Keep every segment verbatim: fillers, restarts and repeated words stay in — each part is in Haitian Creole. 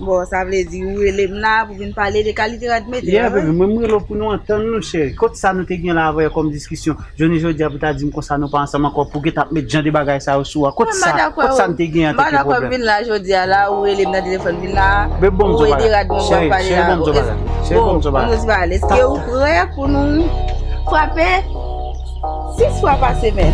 Bon, sa vle di ou rele m la pou vin pale de kalite rad m mete a, wi. Yeah, baby, mwen m rele w pou nou antann nou, cheri. Kot sa nou te gen la avè w kòm diskisyon? Jounen jodi a pou ta di m konsa nou pa ansanm ankò, pou w gentan ap met jan de bagay sa yo sou a. Kot sa, kot sa n te gen an tanke pwoblèm? M pa dakò vin la jodi a la, ou rele m nan telefòn vin la. Baby, bon, m di w bagay. Cheri, cheri, bon, m di w bagay. Cheri, bon, m di w bagay. Bon, nou di bagay. Èske ou prè pou nou frape sis fwa pa semèn?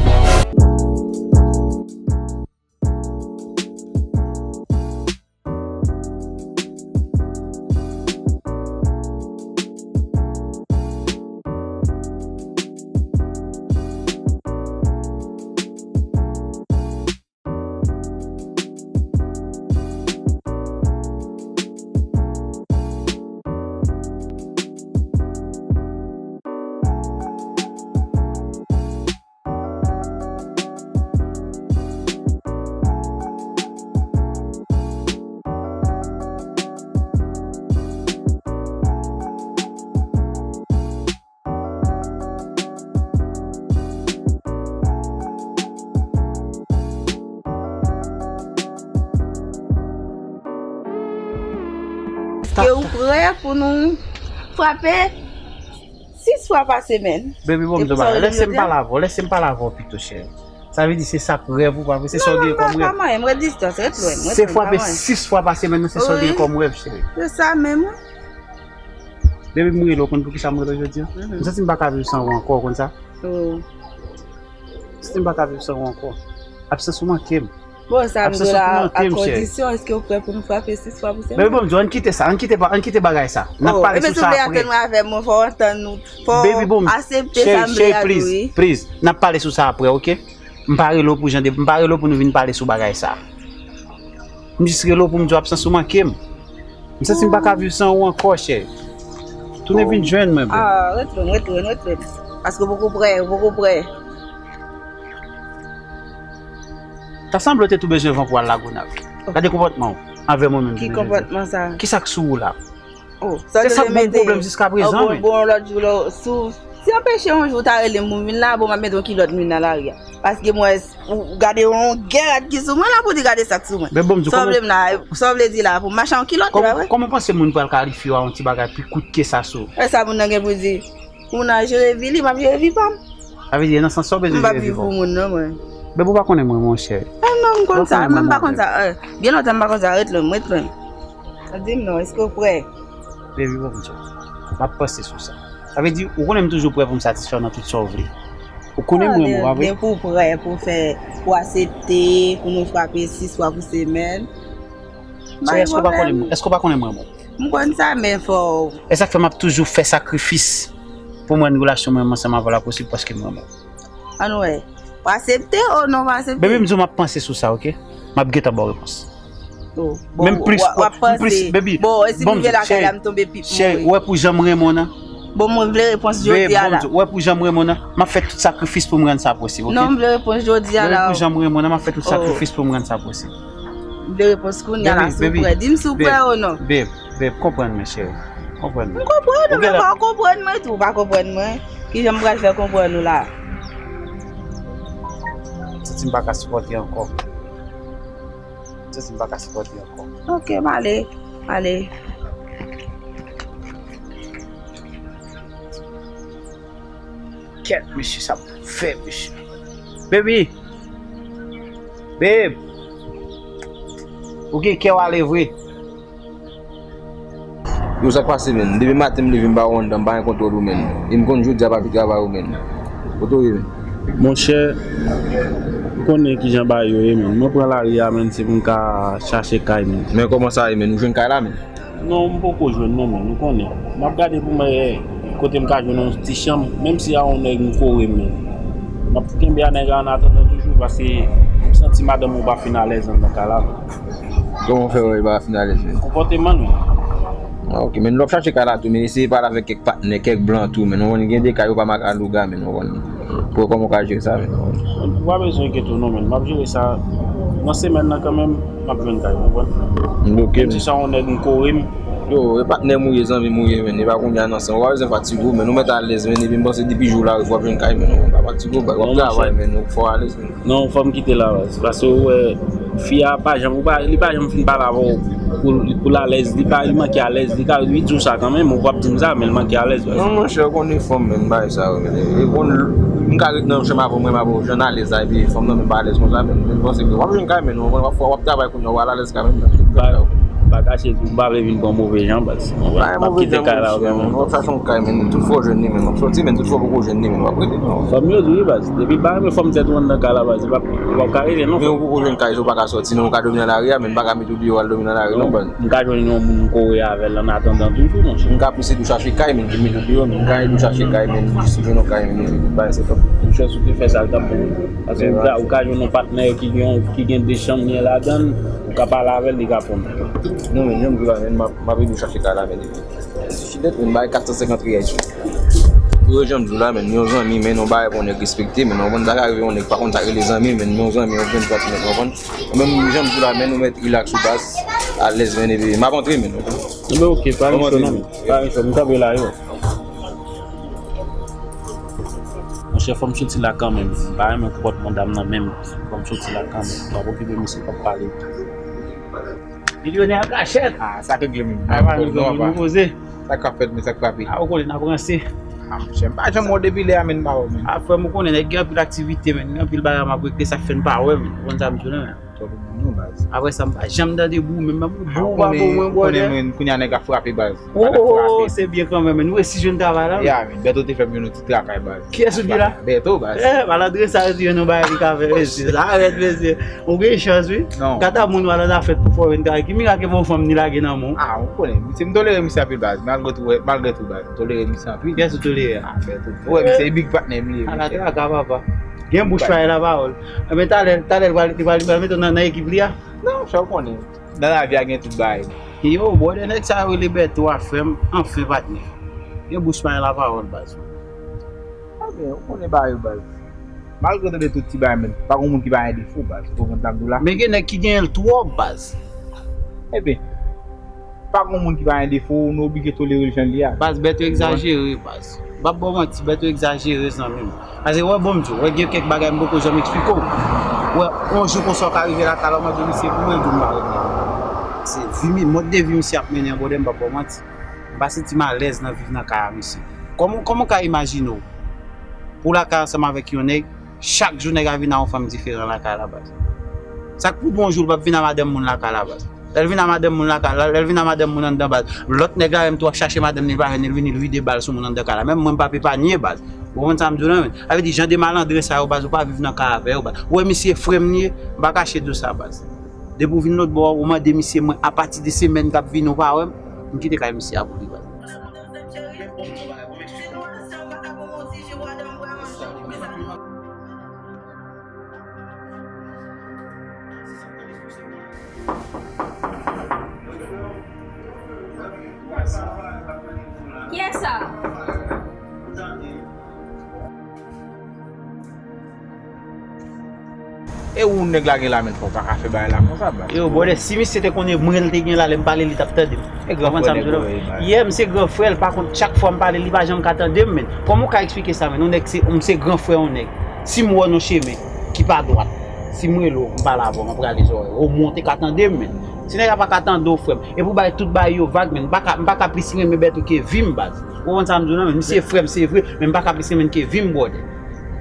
Èske ou prè pou nou frape sis fwa pa semèn? Baby, bon, m di w bagay. Lèse m pale avè w, lèse m pale avè w pito, cheri. Sa vle di se sa k rèv ou, pa vre? Se sa w genyen kòm rèv? Non, non, m pa manyen, m ret distans, ret lwen, m ret lwen, m pa manyen. Se frape sis fwa pa semèn nan, se sa w genyen kòm rèv, cheri? Se sa menm, wi. Baby, m rele w, konn poukisa m rele w jodi a? M santi m pa ka viv san ou ankò, ou konn sa? Oh. M santi m pa ka viv san ou ankò. Absans ou manke m. Bon, sa m di w la, a kondisyon, èske ou prè pou nou frape sis fwa pou semèn? Baby, bon, m di w, ann kite sa, ann kite, ann kite bagay sa. N ap pale sou sa apre. Ebyen, si w vle antann mwen avè mwen, fò w antann nou, fò w aksepte sa m vle a tou, wi. Baby, bon, cheri, cheri, please, please. N ap pale sou sa apre, oke? M pa rele w pou jan de, m pa rele w pou nou vin pale sou bagay sa. M jis rele w pou m di w absans ou manke m. M santi m pa ka viv san ou ankò, cheri. Tounen vin jwenn mwen, bro. Ah, ret lwen, ret lwen, ret lwen. Paske w poko prè, w poko prè. Ta sanble w te tou bezwen van pou al Lagonav. Gade konpòtman w anvè mwen menm. Ki konpòtman sa? Kisa k sou ou la? Oh, se sa k ban w pwoblèm jiskaprezan, men. Bon, bon, lòt jou, lò, si w, si anpeche yon jou w ta rele m pou m vin la, bon, m ap mete yon kilòt m vin nan lari a. Paske m wè, ou gade yon longè rad ki sou mwen la pou di gade sa k sou mwen. Men bon, m di w, sa w vle m la, sa w vle di la, pou m mache an kilòt, e pa vre? Kòman w panse moun pral kalifye w a yon ti bagay pi kout ke sa sou? E sa moun nan gen pou di? Moun nan jere vi li, m ap jere vi pa m. Sa vle di, nan sans sa w bezwen jere vi pa w. M p ap viv pou moun, non, mwen. Baby, ou pa konnen mwen, monchè. Eh, non, m konn sa, mwen m pa konn sa. Eh, byen lontan m pa konn sa, ret lwen m, ret lwen m. Di m non, èske w prè? Baby, bon, m di w. M ap panse sou sa. Sa vle di, ou konnen m toujou prè pou m satisfè w nan tout sa w vle. Ou konnen mwen, mwen, pa vre? Depi w prè pou fè, pou aksepte, pou nou frape sis fwa pou semèn. Cheri, èske w pa konnen mwen? Èske w pa konnen mwen, mwen? M konn sa, men fò w. E sa k fè m ap toujou fè sakrifis pou m rann relasyon mwen ansanm avè w la posib paske m renmen w. Ann wè. W aksepte o non, w pa aksepte? Baby, m di w m ap panse sou sa, oke? M ap gentan ba w repons. Oh, bon, menm plis, w ap panse. Plis, baby. Bon, e si m rive lakay la, m tonbe pi, cheri, ou wè pou jan m renmen w nan? Bon, mwen vle repons jodi a la. Babe, bon, ou wè pou jan m renmen w nan? M ap fè tout sakrifis pou m rann sa posib, oke? Non, m vle repons jodi a la. Ou wè pou jan m renmen w nan, m ap fè tout sakrifis pou m rann sa posib. M vle repons kounye a la, si w prè. Di m si w prè o non. Babe, babe, konprann mwen, cheri. Konprann mwen. M konprann ou, men fò w konprann mwen tou. Ou pa konprann mwen. Kijan m pral fè konprann ou la? M santi m pa ka sipòte ankò. M santi m pa ka sipòte ankò. Ok, m ale. M ale. Kèt, mesye, sa m fè, mesye. Baby! Babe! Ou gen kè w ale vre. Yo, sa k pase, menn? Depi maten m leve, m pa wè w anndan, m pa gen kontwòl ou, menn. E m konn jodi a pa pi travay ou, menn. Kote w ye, menn? Monchè, ou konnen kijan bagay yo ye, menn. Mwen pran lari a, menn, se pou m ka chache kay, menn. Men kòman sa ye, menn? Ou jwenn kay la, menn? Non, m poko jwenn non, menn, ou konnen. M ap gade pou m wè kote m ka jwenn yon ti chanm, menm si a yon nèg m kore, menn. M ap kenbe a nèg la an atandan toujou, paske m santi madanm ou pa fin alèz anndan kay la, menn. Kòman w fè wè li pa fin alèz, menn? Konpòteman l, menn. Ah, ok, menn, lè w ap chache kay la tou, menn, eseye pale avèk kèk patnè, kèk blan tou, menn. Ou konn gen de kay yo pa make a louga, menn, ou konn. Pou wè kòman w ka jere sa, menn. Ou pa bezwen enkyete w non, menn. M ap jere sa nan semèn nan kanmenm, m ap jwenn kay, ou konprann? Ok. Menm si se yon nèg m kore m. Yo, e patnè m ou ye, zanmi m ou ye, menn. E pa kounye a nan san. Ou pa bezwen fatige w, menn. Ou mèt alèz, menn. Epi m panse depi jou la, w ap jwenn kay, menn. Ou pa fatige w, w ap travay, menn. Ou fò alèz, menn. Non, fò m kite la, baz. Paske ou wè, fi a pa janm, ou pa, li pa janm fin pale avè w. Pou, pou l alèz, li pa, li manke alèz, li ka, li di w sa kanmenm, ou p ap di m sa, men l manke alèz, baz. Non, monchè, ou konnen fanm, men, bagay sa yo, men, e konn, m ka ret nan chanm avè w, mwen, m ap wè w jan alèz la, epi fanm nan, men, pa alèz konsa, men, men, m panse ke w ap jwenn kay, men, w ap, w ap travay kounye a, w al alèz kanmenm, men. Pa, pa kache tou, m pa vle vin pran move jan, baz. M ap kite kay la, men. W ap chache yon kay, men, tout fò w jwenn li, men, w ap sòti, men, tout fò w poko jwenn li, men, w ap rete, non. Fanm yo di wi, baz. Depi pa renmen fanm tèt ou anndan kay la, baz, w ap, w ap ka rete, non. Men ou poko jwenn kay, si w pa ka sòti, non, ou ka dòmi nan lari a, men, pa ka mete w deyò al dòmi nan lari non, baz. M ka jwenn yon moun m kore avè l annatandan toujou, monchè. M ka plis ede w chache kay, men, ki mete w deyò, men, m ka ede w chache kay, men, jis ou jwenn yon kay, men, bagay se top. Monchè, si w te fè sa, l t ap bon. Paske ou ka, ou ka jwenn yon patnè ki gen, ki gen de chanm li ladan l, ou ka pale avè l, li ka pran. Non, men, janm di la, men, m ap, m ap ede w chache kay la, men, depi. Chidèt, men, bay kat san senkant riyal sou. Ou janm di la, men, yon zanmi, men, yon bagay pou yon nèg respekte, men, yon bann bagay rive yon nèg pa konn sa k rele zanmi, men, yon zanmi, yon vennkat, men, w konprann? Menm jan m di w la, men nou mèt rilaks ou baz, alèz, men epi m ap antre, men. Enben, oke, pa gen cho non, men. Pa gen cho, m kanpe la, yo. Monchè, fò m soti la kanmenm. M pa renmen konpòtman dam nan menm. Fò m soti la kanmenm. M ap okipe misye, m ap pale. Milyonè an kachèt. Ah, sa k regle menm? Ah, pa nou, nou poze. Sa k ap fèt, men sa k frape? Ah, ou konnen n ap ranse. Ah, monchè, m pa janm wè w depi lè a, men m pa wè w, men. Ah, frè m, ou konnen, nèg gen anpil aktivite, men. Gen anpil bagay m ap regle, sa k fè n pa wè, men. Ou konn sa m di w la, men. Twòp moun non, baz. Apre sa, m pa janm tande bou, menm bou pa bou, mwen, brother. Konnen, men, kounye a nèg ap frape, baz. Oh, se byen kanmenm, men. Nou resi jwenn travay la, men. Ya, men, Bèto te fè m yon ti travay, baz. Kiyès ou di la? Bèto, baz. Eh, malandren sa yo di yo nan bagay li ka fè, mesye. Sa rèd, mesye. Ou gen chans, wi. Non. Gad a moun w al nan zafè pou fè w vin kay. Ki mirak e bon fanm ni lage nan men w? Ah, ou konnen. Misye, m tolere misye anpil, baz. Malgre tou, malgre tou, baz. M tolere misye anpil. Kiyès ou tolere a? Ah, Bèto. Ou wè, misye e big patnè m li ye, ala traka, papa. Gen bouch pa gen lapawòl. Enben, talè, talè, li pral, li pral, li pral mete w nan, nan ekip li a. Non, sa w konnen. Nan lavi a gen tout bagay. Yo, brother, nèg sa yo rele Bèto a, frè m. Anfen, patnè. Gen bouch pa gen lapawòl, baz. Ebyen, ou konnen bagay yo, baz. Malgre tande tout ti bagay, men pa gen moun ki pa gen defo, baz. Ou konprann sa m di w la? Men gen nèg ki genyen l twòp, baz. Ebyen, pa gen moun ki pa gen defo, nou oblije tolere l jan l ye a. Baz, Bèto egzajere, baz. M p ap ba w manti, Bèto egzajere, zanmi m. Paske, wè, bon, m di w, wè, gen kèk bagay m poko janm eksplike w. Wè, yon jou konsa w ka rive la, talè w mande misye pou mwen, l di w m pa renmen l. Se vi mi, mòd de vi misye ap mennen an, brother, m p ap ba w manti. M pa santi m alèz nan viv nan kay a misye. Kòman, kòman w ka imajine w pou w lakay ansanm avèk yon nèg, chak jou nèg a vin a yon fanm diferan lakay la, baz? Sa k pou bon jou l p ap vin a madanm moun lakay la, baz? Lè l vin a madanm moun lakay la, lè l vin a madanm moun anndan, baz, lòt nèg la menm tou ap chache madanm li, li pa jwenn, li vini, li vide bal sou moun anndan kay la. Menm mwen, m p ap epanye, baz. Ou konprann sa m di w la, men? Sa vle di, jan de malandren sa yo, baz, ou pa viv nan kay avè yo, baz. Ou wè misye frè m li ye, m pa kache di w sa, baz. Depi w vin lòt bò a, ou mande misye, mwen, apati de semèn k ap vini, ou pa wè m, m kite kay misye a pou li, baz. Kiyès sa? E ou nèg la gen la, men fò w pa ka fè bagay la konsa, baz. Yo, brother, si misye te konnen mwen l te gen la, lè m pale, li t ap tande m. E gran frè nèg ou ye, baz. Yeah, m se gran frè l, pa kont, chak fwa m pale, li pa janm ka tande m, men. Kòman w ka eksplike sa, men? Yon nèg se, m se gran frè yon nèg. Si m wè w nan chemen ki pa dwat, si m rele w, m pale avè w, m ap rale zòrèy ou, ou monte ka tande m, men. Si nèg la pa ka tande w, frè m, epi w bay tout bagay yo vag, men, m pa ka, m pa ka plis renmen Bèto ke vi m, baz. Ou konprann sa m di w la, men? Misye frè m, se vre, men m pa ka plis renmen l ke vi m, brother.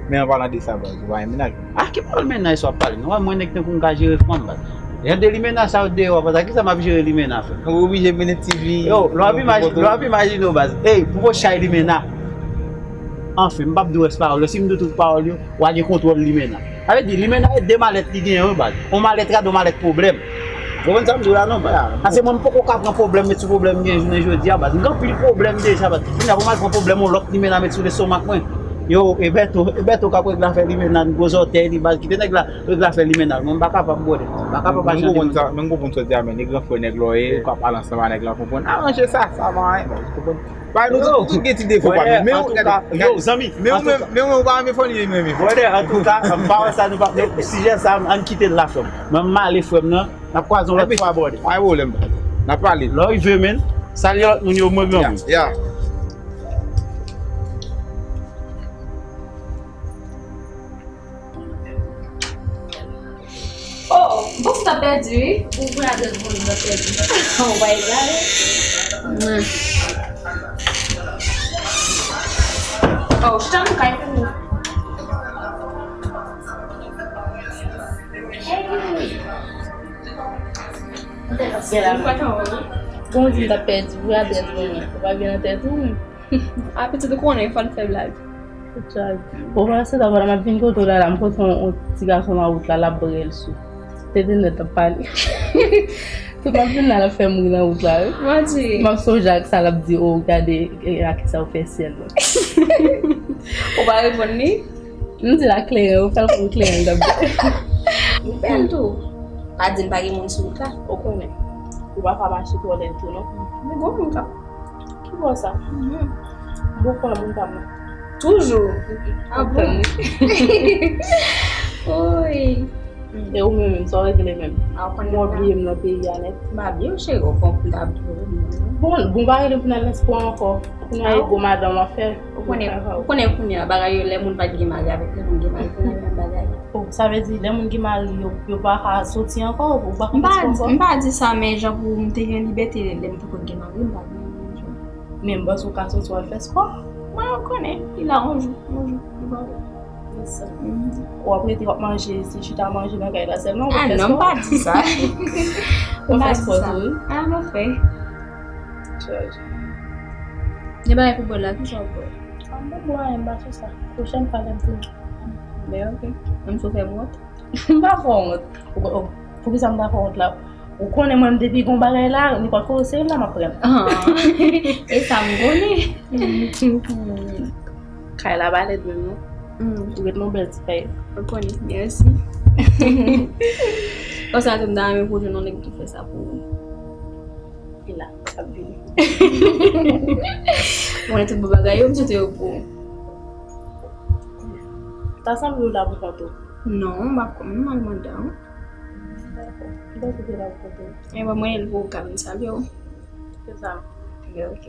Men an palan de sa, baz, ou pa gen mennaj? Ah, ki pawòl mennaj sa w ap pale? Non, mwen nèg tankou m ka jere fanm, baz. Jan de limena sa yo deyò, baz, a kisa m ap jere limena, frè? Ou oblije mennen ti vi. Yo, lè w ap imaj-, lè w ap imajine w, baz. Ey, pou w chay limena. Anfen, m p ap di w rès pawòl yo. Si m di w tout pawòl yo, w a gen kontwòl limena. Sa vle di, limena e de malèt li genyen, wi, baz. Yon malèt rad, yon malèt pwoblèm. Ou konprann sa m di w la, non, baz? Paske mwen, m poko ka pran pwoblèm, met sou pwoblèm m gen jounen jodi a, baz. M gen anpil pwoblèm deja, baz. Kounye a, pou m al pran pwoblèm yon lòt limena met sou lestomak mwen. Yo, e Bèto, e Bèto k ap regle afè limena, gwo zòtèy li, baz. Kite nèg la regle afè limena. Mwen, m pa kapab, brother. M pa kapab al jan limena. Men m konprann sa w di a, men e gran frè nèg la w ye, ou ka pale ansanm a nèg la, w konprann. Aranje sa, sa pa anyen, baz. Ou konprann? Bay nou tout, tout gen ti defo pa nou. Men ou, yo, zanmi, men ou menm, men ou pa renmen fanmi m renmen. Brother, antouka, pawòl sa nou pa, sijè sa, ann kite l la, frè m. Mwen, m ale, frè m nan. N ap kwaze yon lòt fwa, brother. Pa gen pwoblèm. N ap pale. Lè w rive, men, salye lòt moun yo, mwen, granmoun. Ya, ya. Oh, Bon, se t ap pèdi, wi. Ou vre avèk bon, li t ap pèdi. Ou pa egare. Bon, di m t ap pèdi, ou pa byen nan tèt ou menm. A pitit ou konnen, fò n fè blag. Ou panse ta vwala m ap vin kote w la, la, m kontre yon, yon ti gason nan wout la, l ap brèl sou. Tete nèt ap pale. Tout m ap vin la, l ap fè m ri nan wout la, wi. Manti. M ap sonje ak sa l ap di, o, gade, e, a kisa ou fè syèl la. Ou pa reponn li? M di l a kleren, ou fè l konn kleren, l ap di. Ou bèl tou. Pa di m pa gen moun sou wout la. Ou konnen. Ou pa ka mache twò lèd tou, non. Men gon moun k ap Ki bò sa? Bon, fò moun pa mwen. Toujou. A bon? Oy. E ou menm, menm, sa w regle menm? A, ou konnen. Mwen bliye m nan peyi a nèt. M pa bliye w, cheri, ou konn pou n ta bliye w. Bon, bon, pa rele pou n al nan spò ankò. Pou n al gwo madanm an fè. Ou konnen, ou konnen kounye a, bagay yo, lè moun pa t gen mari avèk lè moun gen mari, kounye a menm bagay. Oh, sa vle di, lè moun gen mari, yo, yo pa ka soti ankò, ou pa ka fè spò ankò? M pa di sa, men jan pou m te gen libète lè m te konn gen mari, m pa gen. Men m panse w ka soti w al fè spò. Mwen, ou konnen, li la yon jou, yon jou, li pa vle. Ou ap rete, w ap manje, se chita manje nan kay la sèlman, ou fè spò. A non, m pa di sa. Ou fè spò tou, wi. A, mwen fè. Gen bagay pou bwè la, kisa w bwè? A, m pa bwè anyen, m pa sou sa. Pwochèn fwa lè m vini. Ben, ok. Menm si w fè m wont. M pa fè w wont. Ou, ou, poukisa m ta fè w wont la? Ou konnen mwen, depi gon bagay la, nenpòt kote w serye m la, m ap pran l. Ah, e sa m konnen. Kay la pa lèd menm, non. Ou ret nan bèl ti kay. Ou konnen, mèsi. Konsa tou, m ta renmen pou jwenn yon nèg ki fè sa pou ou. Li la, ap vini. Mwen, tout bon bagay yo, m swete yo pou ou. Ta sanble w la pou kont ou? Non, m ap, m al mande w. Dakò. Bon, kote la pou kont ou? E bon, mwen, l pou ou ka vin salye w. Se sa. Ok.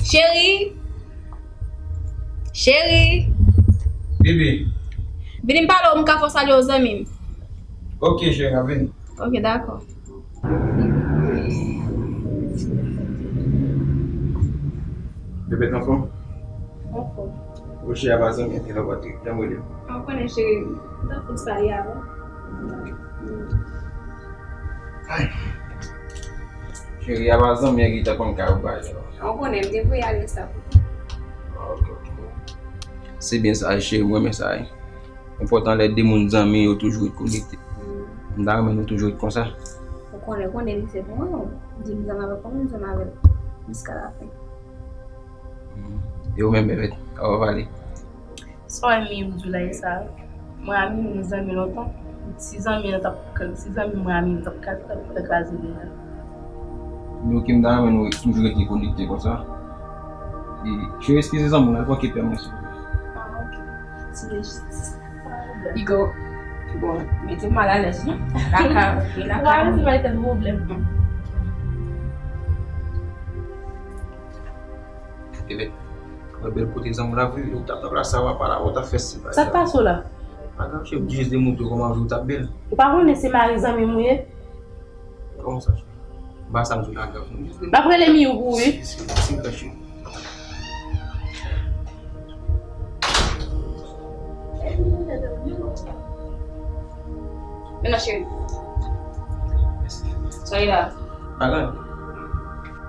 Cheri! Cheri! Bibi! Vini m pale w, m ka fè w salye w, zanmi m. Ok, cheri, m ap vini. Ok, dakò. Bebe, anfòm? Anfòm. Roche a pa zanmi, e lè w pa te janm rele m. Ou konnen, cheri, m t ap fout salye avan. Ay. Cheri a pa zanmi, ki ta konn ka ou pa yo. Ou konnen, m te voye ale sa pou ou. Ok, ok. Se byen sa, cheri, m renmen sa, wi. Enpòtan lè de moun zanmi, yo toujou ret konekte. M ta renmen nou toujou ret konsa. Ou konnen, konnen li se pou mwen, ou di m zanmi avèk ou, m zanmi avè l jiska lafen. E ou menm, Bebet, kòman w pale? Sa w wè m di w la, e sa, mwen a Mimi, nou zanmi lontan. Si zanmi an t ap, si zanmi mwen a Mimi t ap kraze, t ap kraze li menm. Men ok, m ta renmen nou toujou rete konekte konsa. E, cheri, eskize zanmi w, al pran kepè mwen, silvouplè. Ah, ok. Silvouplè. Igo. Bon, mete m mal alèz, non? Laka, ok, laka. Ou pa vin si bay tèt pwoblèm. Bebe, mwen bèl kote zanmi w la, wi, ou t ap nan plas sa, w ap pale, ou t ap fè si bay sa. Sa k pase w la? Pa grav, cheri, m te jis demontre w kòman vi w t ap bèl. Ou pa konnen se mari zanmi m ou ye? Kòman sa, cheri? M pa sa m di w la grav, non. M ap rele Miyou pou ou, wi. Si, si, si, cheri. Men non, cheri. Sa ye la? Anyen.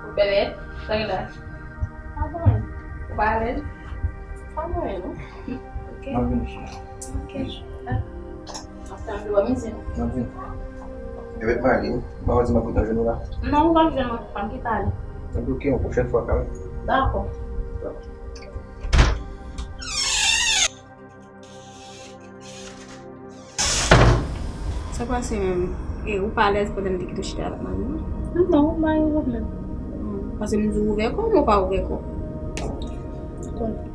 Ou bèl, sa ye la? Pa gen anyen. Ou pa alèz? Pa gen anyen, non. Ok. M ap vini, cheri. Ok. Ap tann ou, mizè. M ap vini. Bebe, m ale, wi. M pa di m ap ret nan jwenn ou la. Non, ou p ap jwenn mwen, pa m ki pale. Epi ok, yon pwochèn fwa, kanmenm. Dakò. Sa pase menm? E, ou pa alèz pandan m te kite w chita avèk mari m? Non, pa gen pwoblèm. Hmm, paske m di w ouvè kò w, men w pa ouvè kò w. Konnen.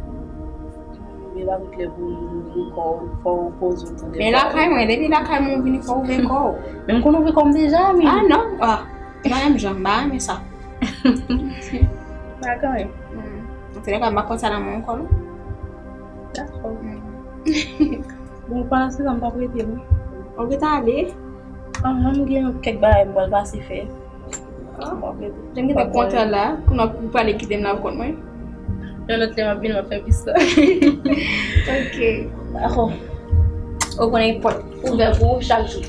Bebe, pa tout lè pou w ouvri kò w, fò w poze w tande. Men lakay mwen, depi lakay mwen ou vini, fò w ouvè kò w. Men m konn ouvri kò m deja, men. Ah non, ah. Pa menm jan, m pa renmen sa. Pa gen anyen. Hmm. Antoulèka, m pa konn sa nan men w ankò, non. Dakò. Hmm. Bon, pandan se tan, m p ap rete, non. Ou rete ale? Ah, mwen gen kèk bagay m pral pase fè. Ah. Bon, bebe. Jan gen kontra la, kounye a pou pale kite m la pou kont mwen. Yon lòt lè m ap vin, m ap fè plis sa. Ok. Dakò. Ou konnen pòt ouvè pou ou chak jou.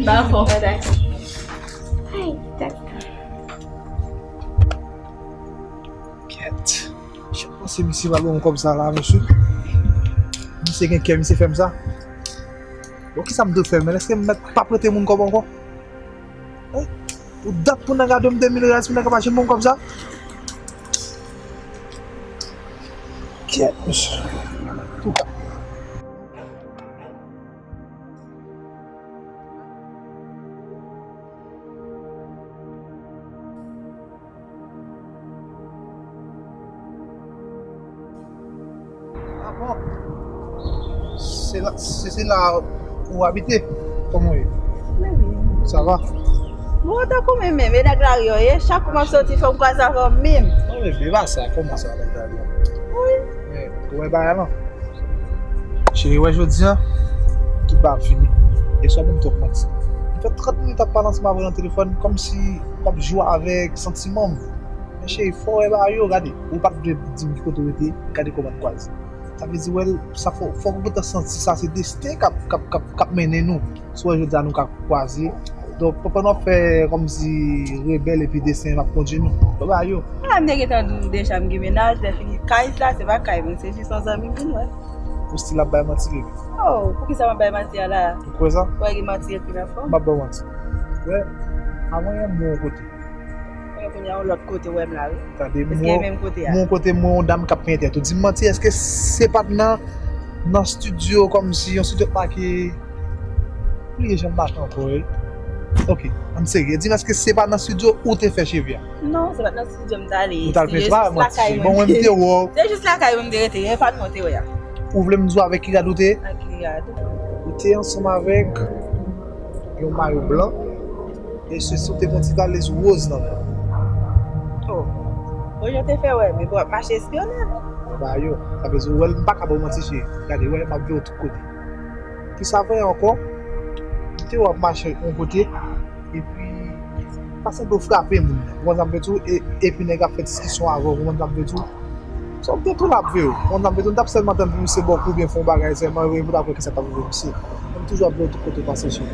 Dakò. Dakò. Ay, dakò. Kèt. Jan m panse misye pral ban m kòb sa la, mesye. Misye gen kè, misye fè m sa. Bon, kisa m dwe fè, men? Èske m mèt pa prete moun kòb ankò? Hein? Pou dat pou nèg la dwe m de mil riyal, pou nèg la pa janm ban m kòb sa? Kèt, mesye. Touka. Ah bon? Se la, se, se la ou abite? Kòman w ye? Mwen byen. Sa va? Bon, tankou mwen menm, e nèg lari yo ye, chak kou m ap soti, fò m kwaze avè w menm. Non, bebe, e pa sa, kòman sa, nèg lari yo? Wi. Men, ou wè bagay lan? Cheri, wè jodi a, tout bagay ap fini. Yèswa menm twòp manti. M fè trant minit ap pale ansanm avè w nan telefòn, kòmsi m ap jwe avèk santiman m. Men cheri, fò w wè bagay yo, gade. Ou pa t vle di m ki kote w rete, gade kòman n kwaze. Sa vle di, wè, sa fò, fòk ou gentan santi sa, se desten k ap, k ap, k ap, k ap mennen nou. Si w wè jodi a nou ka kwaze. Donk, pandan w ap fè kòmsi rebèl epi desten m ap kondui nou. Bon, bagay yo. A, m te gentan di w deja m gen mennaj, lè fini kay sa, se pa kay mwen, se jis yon zanmi m vin wè. Ou still ap bay manti, bebe? Oh, poukisa m ap bay manti a la? Ou kwè sa? Ou wè gen manti ekri nan fòm? M ap ba w manti. Wè, avan yè m wè yon kote. Kounye a yon lòt kote w wè m la, wi. Tande, m wè yon kote, m wè yon dam k ap penyen tèt ou. Di m manti, èske se pa t nan, nan estidyo kòmsi, yon estidyo k make, bliye jan m make ankò, wi. Ok, ann serye. Di m, èske se pa nan estidyo ou te fè cheve a? Non, se pa t nan estidyo m t ale. Ou t al penyen, pa manti. Bon, mwen m te wè w. Se jis lakay mwen m te rete, e pa t mwen te wè a. Ou vle m di w avèk ki rad ou te ye? Ak ki rad? Ou te ansanm avèk yon mayo blan. E se sou te gon ti valèz woz nan men. Oh. Bon, jan w te fè wè, men w ap mache espyone m. Mwen ba yo. Sa vle di, ou wè, m pa ka ba w manti, cheri. Gade, wè, m ap veye w tout kote. Plis avan yè ankò, m te wè w ap mache yon kote, epi, pa sanble w frape moun nan. Ou konn sa m vle di w? E, epi nèg ap fè diskisyon avè w, ou konn sa m vle di w? Sa w te tou la ap veye w. Ou konn sa m vle di w, m t ap sèlman tann pou misye ba w kou byen fè yon bagay sèlman, epi pou w ta kwè kisa k ap rive misye. Men m toujou ap veye w tout kote w pase, cheri.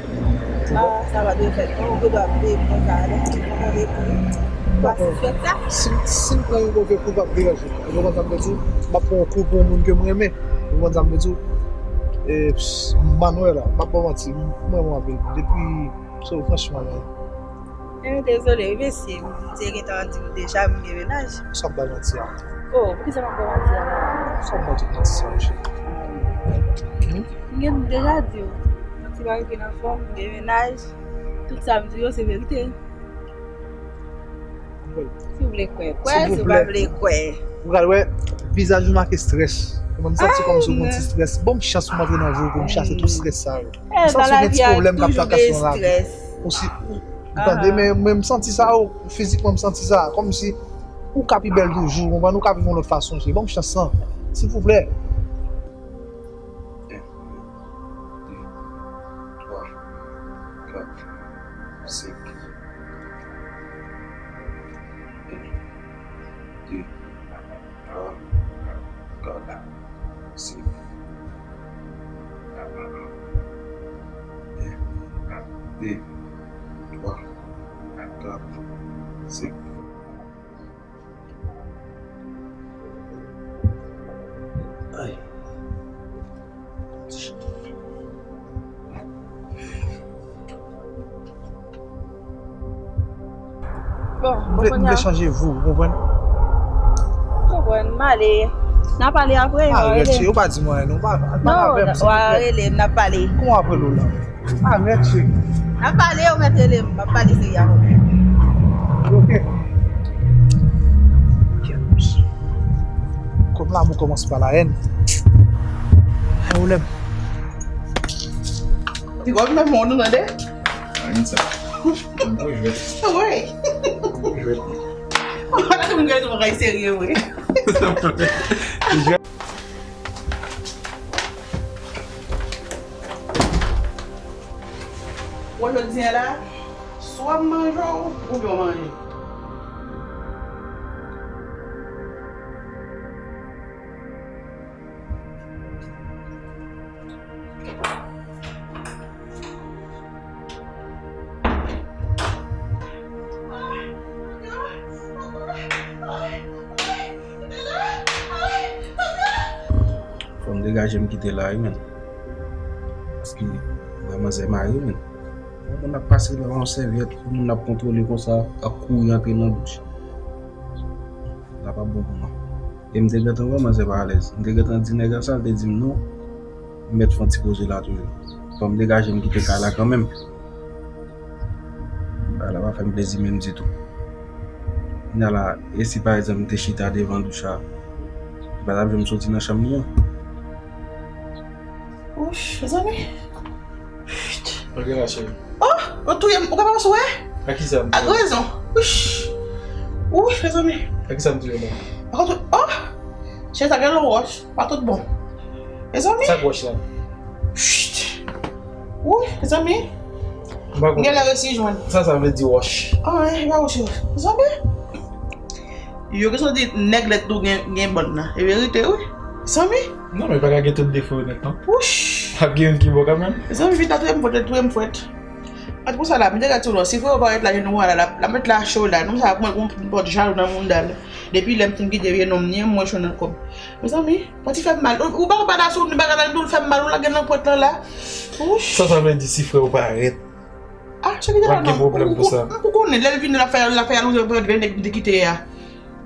Ah, sa pa dwe fèt non, ou gen dwa ap veye m konsa, alò, ou konnen pou ou pa sisèk sa. Si, si m pran yon move kou, l p ap deranje m. Ou konprann sa m vle di w? M ap pran yon kou pou yon moun ke m renmen. Ou konprann sa m vle di w? E, ps, Manuela, m p ap ba w manti, m renmen w anpil. Depi, so, franchman, men. Ebyen, dezole, wi, mesye. M te gentan di w deja, m gen mennaj. Sa w ap bay manti a? Oh, poukisa m ap bay manti a la? Sa w ap bay tout manti sa, monchè? Hmm? M gen deja di w. Manti pa rete nan fòm, m gen mennaj. Tout sa m di w yo, se verite. Si w vle kwè, kwè, si w pa vle kwè. Ou pral wè, vizaj ou make estrès. Ou konn santi kòmsi w gon ti estrès. Ban m chans pou m antre nan vi w, pou m chase tout estrès sa yo. Ou santi w gen ti pwoblèm k ap trakase w nan lavi. Ou si, ou tande, men, men m santi sa, ou, fizikman, m santi sa. Kòmsi ou ka pi bèl toujou, ou konprann, ou ka viv yon lòt fason, cheri. Ban m chans lan, silvouplè. Twa, kat, senk. En, de, twa, kat, senk. En, de, twa, kat, senk. Ay. Bon, m vle, m vle chanje vi w, ou konprann? M konprann, m ale. N a pale apre, w a rele m. Arèt, cheri, ou pa di mwen anyen, non, pa, pa pale avè m, silvouplè. Non, w a rele m, n a pale. Kòman w ap rele w la? Arèt, cheri. N ap pale, ou mèt rele m. M ap pale serye avè w. Ok. Comme l'amour commence par la haine. Ay, ou lèm. Ti kòb nan men w, nou tande? Anyen sa. Mwen pou jwèt. Wi. Mwen pou jwèt. Ou pa ta konn gade yon bagay serye vre. Jwèt. Bon, jodi a la, swa m manje w, oubyen w manje m. Fò m degaje m kite la wi, menn. Paske m wè manzè mare, menn. Yon moun ap pase la yon sèvyèt, yon moun ap kontwole konsa, ap kouri antre nan douch. Sa p ap bon pou mwen. E m te gentan wè manzè pa alèz. M te gentan di nèg la sa, l te di m non. M mèt fè yon ti poze la toujou. Fò m degaje m kite kay la kanmenm. Bagay la pa fè m plezi menm ditou. Kounye a la, e si pa egzanp m te chita devan douch la, li pa t ap janm soti nan chanm li an. Wouch, mezanmi. Chut. Ok la, cheri. Oh, ou touye m, ou pa panse wè? A ki sa m touye? Ak rezon. Wouch. Wouch, mezanmi. A ki sa m touye la? Akote, oh! Cheri sa gen lòt wòch, pa tout bon. Mezanmi. Sa k wòch la? Chut. Wouch, mezanmi. M pa konprann. M genlè resi jwenn. Sa, sa vle di wòch. Ah, e pa wòch, mezanmi. Yo gen soti nèg lèt tou gen, gen bòn nan. E verite, wi. Zanmi? Non, men pa ka gen tout defo yo nèt, non. Wouch! Ap gen youn ki bon kanmenm. Zanmi, vit la touye m fwèt, touye m fwèt. At pou sa la, m te gad sou lò. Si frè ou parèt la, jenou a la, la, la mèt la cho la. Non, sa ap mwen konn pòt jalou nan moun dal. Depi lè m fin kite vye nonm ni an, mwen jwenn nan kòb. Mezanmi, pati fè m mal. Ou, ou pa, ou pa da sou, li bagay la, li fè m mal, ou lage nan pòt lan la. Wouch! Sa, sa vle di si frè ou parèt. Ah, cheri, la non. Ou, ou, ou, ou konnen, lè l vini, l ap fè, l ap fè alouze, l ap fè nèg m te kite a.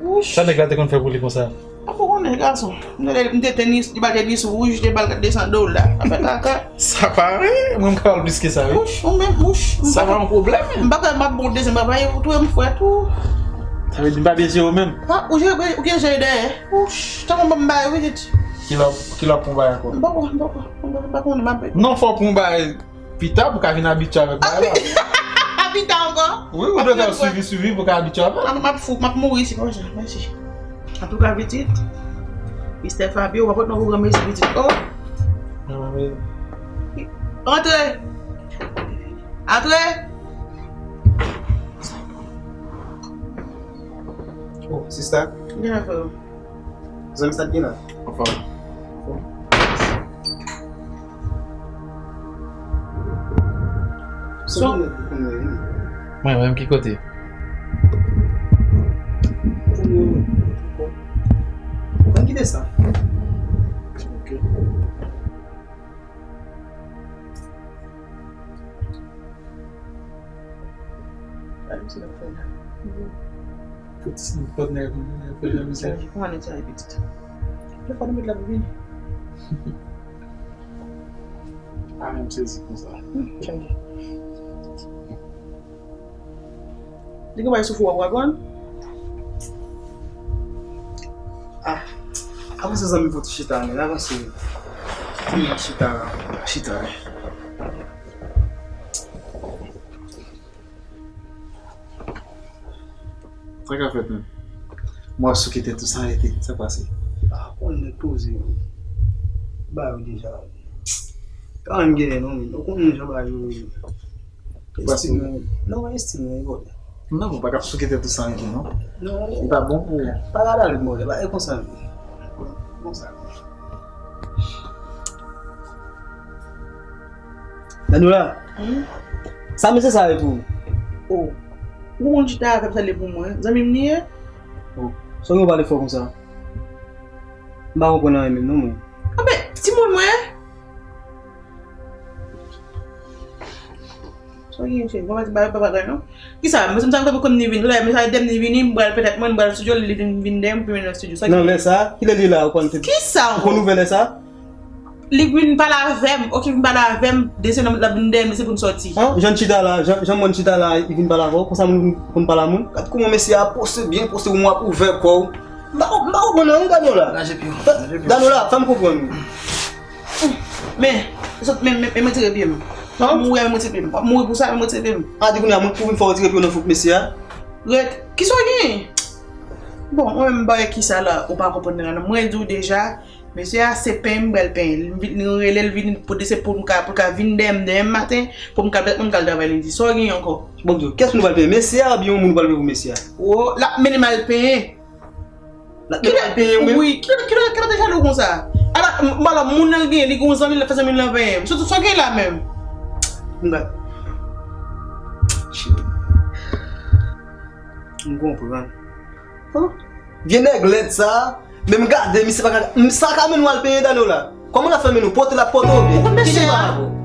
Wouch. Sa nèg la te konn fè pou li konsa? Ah, ou konnen, gason. M te, m te tenis, li ba tenis wouj, te ba l kat de san dola. Afè kaka. Sa pa anyen, mwen m ka ba l plis ke sa, wi. Wouch, ou menm, wouch. Sa pa yon pwoblèm. M pa ka, m ap bon dezyèm, papa, ou touye m fwèt, ou. Sa vle di m pa byen jere w menm? Ah, ou jere, ou gen jere dèyè. Wouch, tankou m bay, wi, dit. Ki lè, ki lè pou bay ankò? M pa konn, m pa konn, m pa konn, m pa konn, m ap. Non, fò pou bay. Pita pou ka vin abitye avèk bagay la. Pita ankò? Wi, ou dwe fè swivi, swivi pou ka abitye avèk. M ap fou, m ap mouri isi konsa. Mèsi. Antouka, pitit, mistè Fabio, w ap pot nan pwogram isi, pitit. Oh! Antre! Antre! Oh, sista. Gen afè w. Zanmi, sa k gen la? Anfòm. Anfòm. Mwen menm ki kote? Mwen kite sa. Ok. Gade misye l ap fè la. Tout ti patnè konn fè jan misye. Kòman nèg sa ye pitit? Lè fò nou met la pou vini. A, men m sezi konsa. Hmm, chanje. Li gen bagay sou fou a wagon. Ah. Avanse zanmi pou ti chita men, avanse. Ti chita, chita. Sa ka fèt menm? Mwen ap souke tèt ou san rete, sa k pase? Ah, konn nèg poze yo. Ba yo deja. Ka menm genyen non, men. Ou konnen jan ba yo ye. Estil mwen. Non, estil mwen, bòdè. Non, ou pa ka souke tèt ou san rete, non. Non. Li pa bon pou ou. Pa gade ale, bòdè. Pa, e konsa. Konsa. Danola. Wi. Sa mesye sa ye pou ou? Oh. Ou konn chita avè m, sa li pou mwen. Zanmi m li ye? Oh. Sa w gen w pale fò konsa? M pa konprann anyen menm non, mwen. Anben, timoun mwen. Sa w gen, cheri? Mwen pa di bagay, pa bagay non. Kisa? Mesye m sa m konn ni vini. Lè mesye a di m ni vini, m pral petèt mwen, m pral studio, li vin, vin dèyè m, pou mennen nan studio. Sa ki... Nan lè sa, kilè li la, ou konn... Kisa ankò? Ou konn ouvè lè sa? Li vin pale avè m, oke, vin pale avè m, de se nonm l ap vin dèyè m, se pou n sòti. An, jan n chita la, jan, jan mwen chita la, li vin pale avè w, konsa moun konn pale a moun. Gad kòman mesye a poste, byen poste, ou menm w ap ouvè kò w. M pa, m pa konprann anyen, Danola. Lanje pye w, lanje pye w. Danola, fè m konprann wi. Men, sòt, men, men, men retire pye m. An? M mouri, men retire pye m. W ap mouri pou sa, men retire pye m. A, di kounye a, mwen pou vin fè w retire pye w nan fouk mesye a? Ret, kisa w gen? Bon, mwen menm, m pa wè kisa la, ou pa konprann la non. Mwen di w deja, Mesye a se penyen m pral penyen. Li vin- li rele l vin pou di se pou m ka pou l ka vin dèyè m demen maten pou m ka mwen m ka al travay lendi. Sa w gen ankò? Bon, kiyès nou pral penyen? Mesye a oubyen yon moun nou pral penyen pou mesye a? Wo, l ap mennen m al penyen. L ap mennen al penyen ou menm? Wi, ki ki ki ki te jalou konsa? Ala, m- m- ala, moun nan l gen, li gen yon zanmi, l ap fè zanmi l nan penyen. Sou sa w gen la menm. M gad. Cheri. M konprann. Hon? Vye nèg lèd sa, men m gade, misye pa ka, m- sa ka mennen w al penyen Danola. Kòman l ap fè mennen w? Pote l ap pote w byen. Ou konn mesye Kite a? pa avè w.